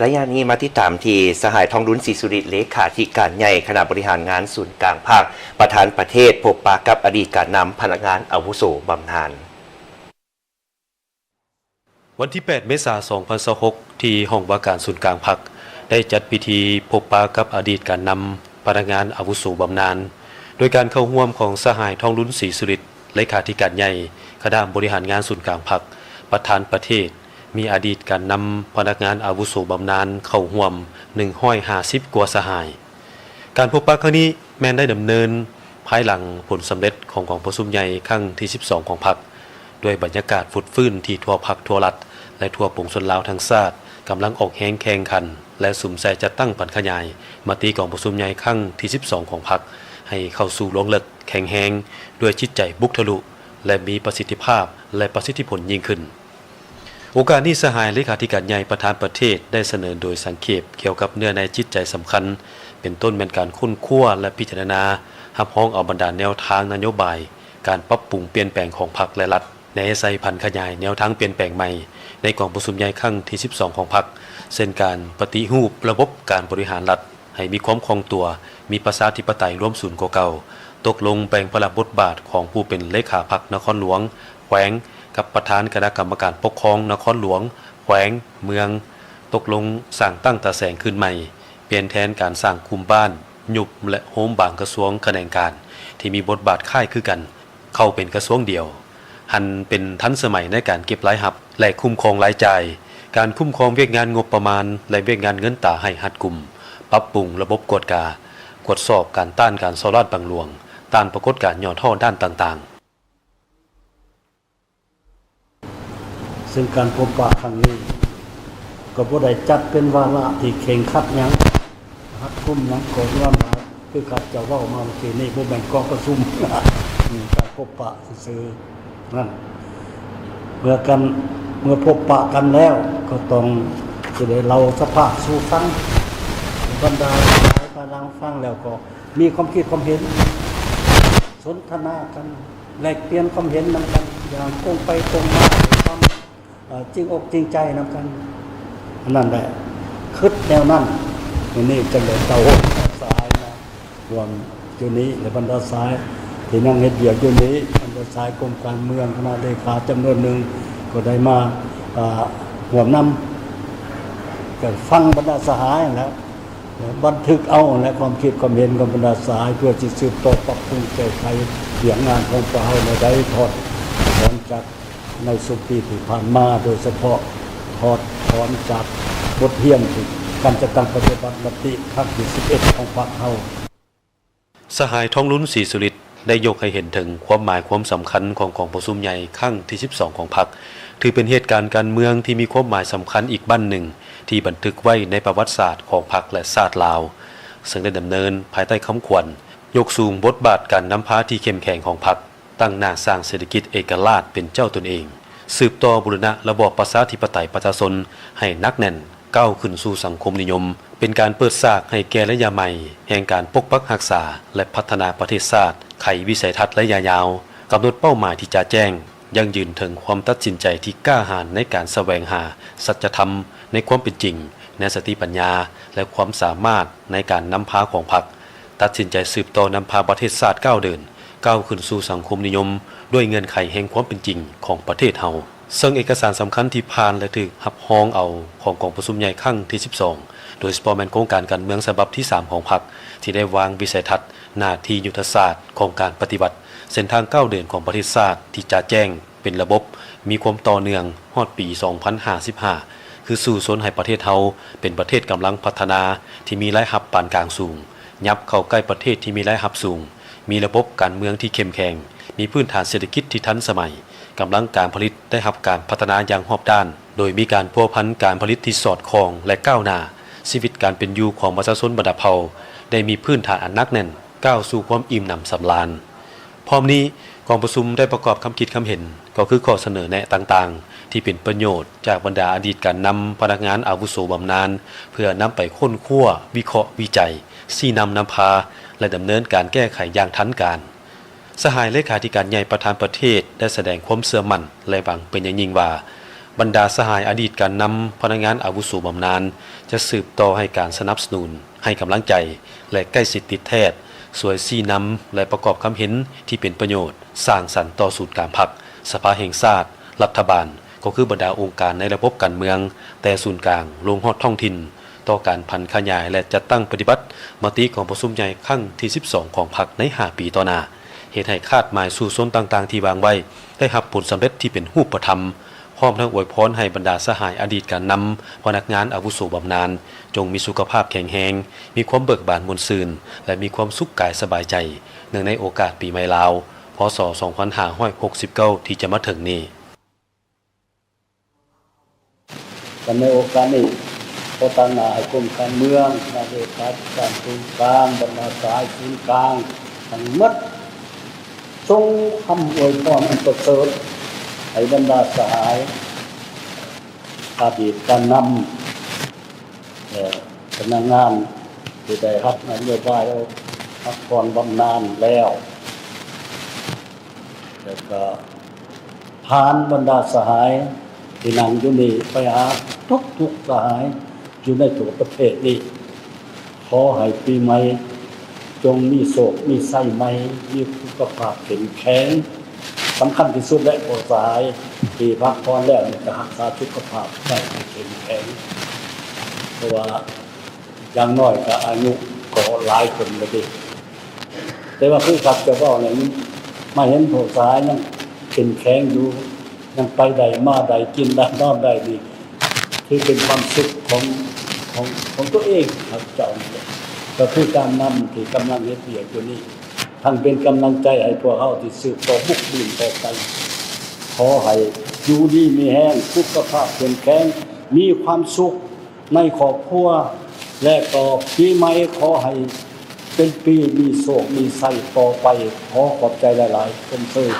ໄລຍະນີ້ມາຕິດຕາມທີ່ສະຫາຍ ທອງລຸນ ສີສຸລິດ ເລຂາທິການໃຫຍ່ຄະນະບໍລິຫານງານສູນກາງພັກ ປະທານປະເທດ ພົບປະກັບອະດີດການນຳພະນັກງານອາວຸໂສບຳນານ. ວັນທີແປດ ເມສາ ສອງພັນຊາວຫົກ ທີ່ຫ້ອງວ່າການສູນກາງພັກ ໄດ້ຈັດພິທີພົບປະກັບອະດີດການນຳພະນັກງານອາວຸໂສບຳນານ ໂດຍການເຂົ້າຮ່ວມຂອງສະຫາຍ ທອງລຸນ ສີສຸລິດ ເລຂາທິການໃຫຍ່ຄະນະບໍລິຫານງານສູນກາງພັກ ປະທານປະເທດ, ມີອະດີດການນຳພະນັກງານອາວຸໂສບຳນານເຂົ້າຮ່ວມ ໜຶ່ງຮ້ອຍຫ້າສິບກວ່າສະຫາຍ. ການພົບປະຄັ້ງນີ້ແມ່ນໄດ້ດຳເນີນພາຍຫຼັງຜົນສຳເລັດຂອງກອງປະຊຸມໃຫຍ່ຄັ້ງທີສິບສອງຂອງພັກ, ດ້ວຍບັນຍາກາດຟົດຟື້ນທີ່ທົ່ວພັກທົ່ວລັດ ແລະ ທົ່ວປວງຊົນລາວທັງຊາດ ກຳລັງອອກແຮງແຂ່ງຂັນ ແລະ ສຸມໃສ່ຈັດຕັ້ງຜັນຂະຫຍາຍມະຕິກອງປະຊຸມໃຫຍ່ຄັ້ງທີສິບສອງຂອງພັກ ໃຫ້ເຂົ້າສູ່ລວງເລິກ, ແຂງແຮງ, ດ້ວຍຈິດໃຈບຸກທະລຸ ແລະ ມີປະສິດທິພາບ ແລະ ປະສິດທິຜົນຍິ່ງຂຶ້ນ. ໂອກາດນີ້ ສະຫາຍເລຂາທິການໃຫຍ່ປະທານປະເທດໄດ້ສະເໜີໂດຍສັງເຂບກ່ຽວກັບເນື້ອໃນຈິດໃຈສຳຄັນ, ເປັນຕົ້ນແມ່ນການຄົ້ນຄວ້າ ແລະ ພິຈາລະນາ ຮັບຮອງເອົາບັນດາແນວທາງນະໂຍບາຍ ການປັບປຸງປ່ຽນແປງຂອງພັກ ແລະ ລັດ ແນໃສ່ຜັນຂະຫຍາຍແນວທາງປ່ຽນແປງໃໝ່ໃນກອງປະຊຸມໃຫຍ່ຄັ້ງທີສິບສອງຂອງພັກ, ເຊັ່ນ ການປະຕິຮູບລະບົບການບໍລິຫານລັດ ໃຫ້ມີຄວາມຄ່ອງຕົວ, ມີປະຊາທິປະໄຕລວມສູນກວ່າເກົ່າ, ຕົກລົງແບ່ງພາລະບົດບາດຂອງຜູ້ເປັນເລຂາພັກນະຄອນຫຼວງ, ແຂວງ ກັບປະທານຄະນະກຳມະການປົກຄອງນະຄອນຫຼວງ, ແຂວງ, ເມືອງ, ຕົກລົງສ້າງຕັ້ງຕາແສງຂຶ້ນໃໝ່, ປ່ຽນແທນການສ້າງກຸ່ມບ້ານ, ຍຸບ ແລະ ໂຮມບາງກະຊວງຂະແໜງການທີ່ມີບົດບາດຄ້າຍຄືກັນ ເຂົ້າເປັນກະຊວງດຽວ, ຫັນເປັນທັນສະໄໝໃນການເກັບລາຍຮັບ ແລະ ຄຸ້ມຄອງລາຍຈ່າຍ, ການຄຸ້ມຄອງວຽກງານງົບປະມານ ແລະ ວຽກງານເງິນຕາໃຫ້ຮັດກຸມ, ປັບປຸງລະບົບກວດກາ, ກວດສອບການຕ້ານການສໍ້ລາດບັງຫຼວງ, ຕ້ານປາກົດການຫຍໍ້ທໍ້ດ້ານຕ່າງໆ. ເຊິ່ງການພົບປະຄັ້ງນີ້ກໍບໍ່ໄດ້ຈັດເປັນວາລະທີ່ເຄັ່ງຄັດຫຍັງ ຮັດກຸມຫຍັງ ກໍຍ້ອນວ່າ ຄືຂ້າພະເຈົ້າເວົ້າມາເມື່ອກີ້ນີ້ ບໍ່ແມ່ນກອງປະຊຸມ ການພົບປະຊື່ໆນັ້ນ. ເມື່ອກັນ ເມື່ອພົບປະກັນແລ້ວ ກໍຕ້ອງຈະໄດ້ເລົ່າສະພາບສູ່ຟັງ ບັນດາຫຼາຍພາຍຫຼັງຟັງແລ້ວກໍມີຄວາມຄິດຄວາມເຫັນ ສົນທະນາກັນ ແລກປ່ຽນຄວາມເຫັນນຳກັນຢ່າງກົງໄປກົງມາ ດ້ວຍຄວາມ ເອີ ຈິງອົກຈິງໃຈນຳກັນ. ອັນນັ້ນແຫຼະ ຄິດແນວນັ້ນ ມື້ນີ້ຈຶ່ງໄດ້ເຕົ້າໂຮມເອົາສາຍມາຮ່ວມຢູ່ນີ້ ແລະ ບັນດາສາຍທີ່ຍັງເຮັດວຽກຢູ່ນີ້ ບັນດາສາຍກົມການເມືອງ ຄະນະເລຂາຈຳນວນໜຶ່ງກໍໄດ້ມາ ເອີ ຮ່ວມນຳ ກໍຟັງບັນດາສະຫາຍຫັ້ນແຫຼະ ແລະ ບັນທຶກເອົາແຫຼະ ຄວາມຄິດຄວາມເຫັນຂອງບັນດາສະຫາຍ ເພື່ອຊິສືບຕໍ່ປັບປຸງແກ້ໄຂວຽກງານຂອງພວກເຮົາແນວໃດ ຖອດຖອນຈາກ ໃນຊຸມປີທີ່ຜ່ານມາ ໂດຍສະເພາະຖອດຖອນຈາກບົດຮຽນທີ່ການຈັດຕັ້ງປະຕິບັດມະຕິຄັ້ງທີສິບເອັດຂອງພັກເຮົາ. ສະຫາຍ ທອງລຸນ ສີສຸລິດ ໄດ້ຍົກໃຫ້ເຫັນເຖິງຄວາມໝາຍຄວາມສຳຄັນຂອງກອງປະຊຸມໃຫຍ່ຄັ້ງທີສິບສອງຂອງພັກ, ຖືເປັນເຫດການການເມືອງທີ່ມີຄວາມໝາຍສຳຄັນອີກບັ້ນໜຶ່ງ ທີ່ບັນທຶກໄວ້ໃນປະຫວັດສາດຂອງພັກ ແລະ ຊາດລາວ, ເຊິ່ງໄດ້ດຳເນີນພາຍໃຕ້ຄຳຂວັນ ຍົກສູງບົດບາດການນຳພາທີ່ເຂັ້ມແຂງຂອງພັກ, ຕັ້ງໜ້າສ້າງເສດຖະກິດເອກະລາດເປັນເຈົ້າຕົນເອງ, ສືບຕໍ່ບູລະນະລະບອບປະຊາທິປະໄຕປະຊາຊົນໃຫ້ໜັກແໜ້ນ, ກ້າວຂຶ້ນສູ່ສັງຄົມນິຍົມ, ເປັນການເປີດສາກໃຫ້ແກ່ໄລຍະໃໝ່ແຫ່ງການປົກປັກຮັກສາ ແລະ ພັດທະນາປະເທດຊາດ, ໄຂວິໄສທັດໄລຍະຍາວ, ກຳນົດເປົ້າໝາຍທີ່ຈະແຈ້ງ, ຢັ້ງຢືນເຖິງຄວາມຕັດສິນໃຈທີ່ກ້າຫານໃນການສະແຫວງຫາສັດຈະທຳໃນຄວາມເປັນຈິງ, ໃນສະຕິປັນຍາ ແລະ ຄວາມສາມາດໃນການນຳພາຂອງພັກ, ຕັດສິນໃຈສືບຕໍ່ນຳພາປະເທດຊາດກ້າວເດີນ, ກ້າວຂຶ້ນສູ່ສັງຄົມນິຍົມ ດ້ວຍເງື່ອນໄຂແຫ່ງຄວາມເປັນຈິງຂອງປະເທດເຮົາ. ເຊິ່ງເອກະສານສຳຄັນທີ່ຜ່ານ ແລະ ຖືກຮັບຮອງເອົາຂອງກອງປະຊຸມໃຫຍ່ຄັ້ງທີສິບສອງ ໂດຍສະເພາະແມ່ນໂຄງການການເມືອງສະບັບທີສາມຂອງພັກ ທີ່ໄດ້ວາງວິໄສທັດ, ໜ້າທີ່ຍຸດທະສາດຂອງການປະຕິວັດ, ເສັ້ນທາງກ້າວເດີນຂອງປະເທດຊາດທີ່ຈະແຈ້ງເປັນລະບົບ, ມີຄວາມຕໍ່ເນື່ອງຮອດປີສອງພັນຫ້າສິບຫ້າ ຄືສູ້ຊົນໃຫ້ປະເທດເຮົາເປັນປະເທດກຳລັງພັດທະນາທີ່ມີລາຍຮັບປານກາງສູງ, ຫຍັບເຂົ້າໃກ້ປະເທດທີ່ມີລາຍຮັບສູງ, ມີລະບົບການເມືອງທີ່ເຂັ້ມແຂງ, ມີພື້ນຖານເສດຖະກິດທີ່ທັນສະໄໝ, ກຳລັງການຜະລິດໄດ້ຮັບການພັດທະນາຢ່າງຮອບດ້ານ, ໂດຍມີການພົວພັນການຜະລິດທີ່ສອດຄ່ອງ ແລະ ກ້າວໜ້າ, ຊີວິດການເປັນຢູ່ຂອງປະຊາຊົນບັນດາເຜົ່າໄດ້ມີພື້ນຖານອັນໜັກແໜ້ນ, ກ້າວສູ່ຄວາມອີ່ມໜຳສຳລານ. ພ້ອມນີ້, ກອງປະຊຸມໄດ້ປະກອບຄຳຄິດຄຳເຫັນ, ກໍຄືຂໍ້ສະເໜີແນະຕ່າງໆ ທີ່ເປັນປະໂຫຍດຈາກບັນດາອະດີດການນຳພະນັກງານອາວຸໂສບຳນານ ເພື່ອນຳໄປຄົ້ນຄວ້າ, ວິເຄາະ, ວິໄຈ, ຊີ້ນຳນຳພາ ແລະ ດຳເນີນການແກ້ໄຂຢ່າງທັນການ. ສະຫາຍເລຂາທິການໃຫຍ່ປະທານປະເທດໄດ້ສະແດງຄວາມເຊື່ອໝັ້ນ ແລະ ຫວັງເປັນຢ່າງຍິ່ງວ່າ ບັນດາສະຫາຍອະດີດການນຳ, ພະນັກງານອາວຸໂສບຳນານ ຈະສືບຕໍ່ໃຫ້ການສະໜັບສະໜູນ, ໃຫ້ກຳລັງໃຈ ແລະ ໃກ້ຊິດຕິດແທດ, ຊ່ວຍຊີ້ນຳ ແລະ ປະກອບຄຳເຫັນທີ່ເປັນປະໂຫຍດສ້າງສັນຕໍ່ສູນກາງພັກ, ສະພາແຫ່ງຊາດ, ລັດຖະບານ, ກໍຄືບັນດາອົງການໃນລະບົບການເມືອງ, ແຕ່ສູນກາງລົງຮອດທ້ອງຖິ່ນ, ຕໍ່ການຜັນຂະຫຍາຍ ແລະ ຈັດຕັ້ງປະຕິບັດມະຕິກອງປະຊຸມໃຫຍ່ຄັ້ງທີສິບສອງຂອງພັກໃນຫ້າປີຕໍ່ໜ້າ, ເຮັດໃຫ້ຄາດໝາຍສູ້ຊົນຕ່າງໆທີ່ວາງໄວ້ ໄດ້ຮັບຜົນສຳເລັດທີ່ເປັນຮູບປະທຳ, ພ້ອມທັງອວຍພອນໃຫ້ບັນດາສະຫາຍອະດີດການນຳ, ພະນັກງານອາວຸໂສບຳນານ ຈົ່ງມີສຸຂະພາບແຂງແຮງ, ມີຄວາມເບີກບານມ່ວນຊື່ນ ແລະ ມີຄວາມສຸກກາຍສະບາຍໃຈ, ເນື່ອງໃນໂອກາດປີໃໝ່ລາວ ພ.ສ. ສອງພັນຫ້າຮ້ອຍຫົກສິບເກົ້າ ທີ່ຈະມາເຖິງນີ້. ແລະ ໃນໂອກາດນີ້ ຂໍຕາງໜ້າໃຫ້ກົມການເມືອງ, ນາເລຂາທິການສູນກາງ, ບັນດາສະຫາຍສູນກາງທັງໝົດ ສົ່ງຄຳອວຍພອນອັນປະເສີດໃຫ້ບັນດາສະຫາຍອະດີດການນຳ ເອີ ພະນັກງານທີ່ໄດ້ຮັບນະໂຍບາຍພັກຜ່ອນບຳນານແລ້ວ ແລ້ວກໍຜ່ານບັນດາສະຫາຍທີ່ນັ່ງຢູ່ນີ້ໄປຫາທຸກໆສະຫາຍຢູ່ໃນທົ່ວປະເທດນີ້ ຂໍໃຫ້ປີໃໝ່ຈົ່ງມີໂຊກມີໄຊໃໝ່, ມີສຸຂະພາບເຂັ້ມແຂງ. ສຳຄັນທີ່ສຸດແຫຼະ ພວກສະຫາຍທີ່ພັກຜ່ອນແລ້ວນີ້ ກໍຮັກສາສຸຂະພາບໄວ້ໃຫ້ເຂັ້ມແຂງ ເພາະວ່າຢ່າງໜ້ອຍກໍອາຍຸກໍຫຼາຍຂຶ້ນແລ້ວເດ. ແຕ່ວ່າຄືຄັບຈະເວົ້ານັ້ນ ມາເຫັນພວກສະຫາຍຍັງເຂັ້ມແຂງຢູ່, ຍັງໄປໄດ້ມາໄດ້, ກິນໄດ້ນອນໄດ້ນີ້ ຖືເປັນຄວາມສຸກຂອງ ຂອງ ຂອງຕົວເອງ ເຈົ້ານີ້ແຫຼະ ກໍຄືການນຳທີ່ກຳລັງເຮັດວຽກຢູ່ນີ້ ທັງເປັນກຳລັງໃຈໃຫ້ພວກເຮົາທີ່ສືບຕໍ່ບຸກບືນຕໍ່ໄປ. ຂໍໃຫ້ຢູ່ດີມີແຮງ, ສຸຂະພາບເຂັ້ມແຂງ, ມີຄວາມສຸກໃນຄອບຄົວ ແລະ ກໍປີໃໝ່ຂໍໃຫ້ເປັນປີມີໂຊກມີໄຊຕໍ່ໄປ. ຂໍຂອບໃຈຫຼາຍໆ ຊົມເຊີຍ.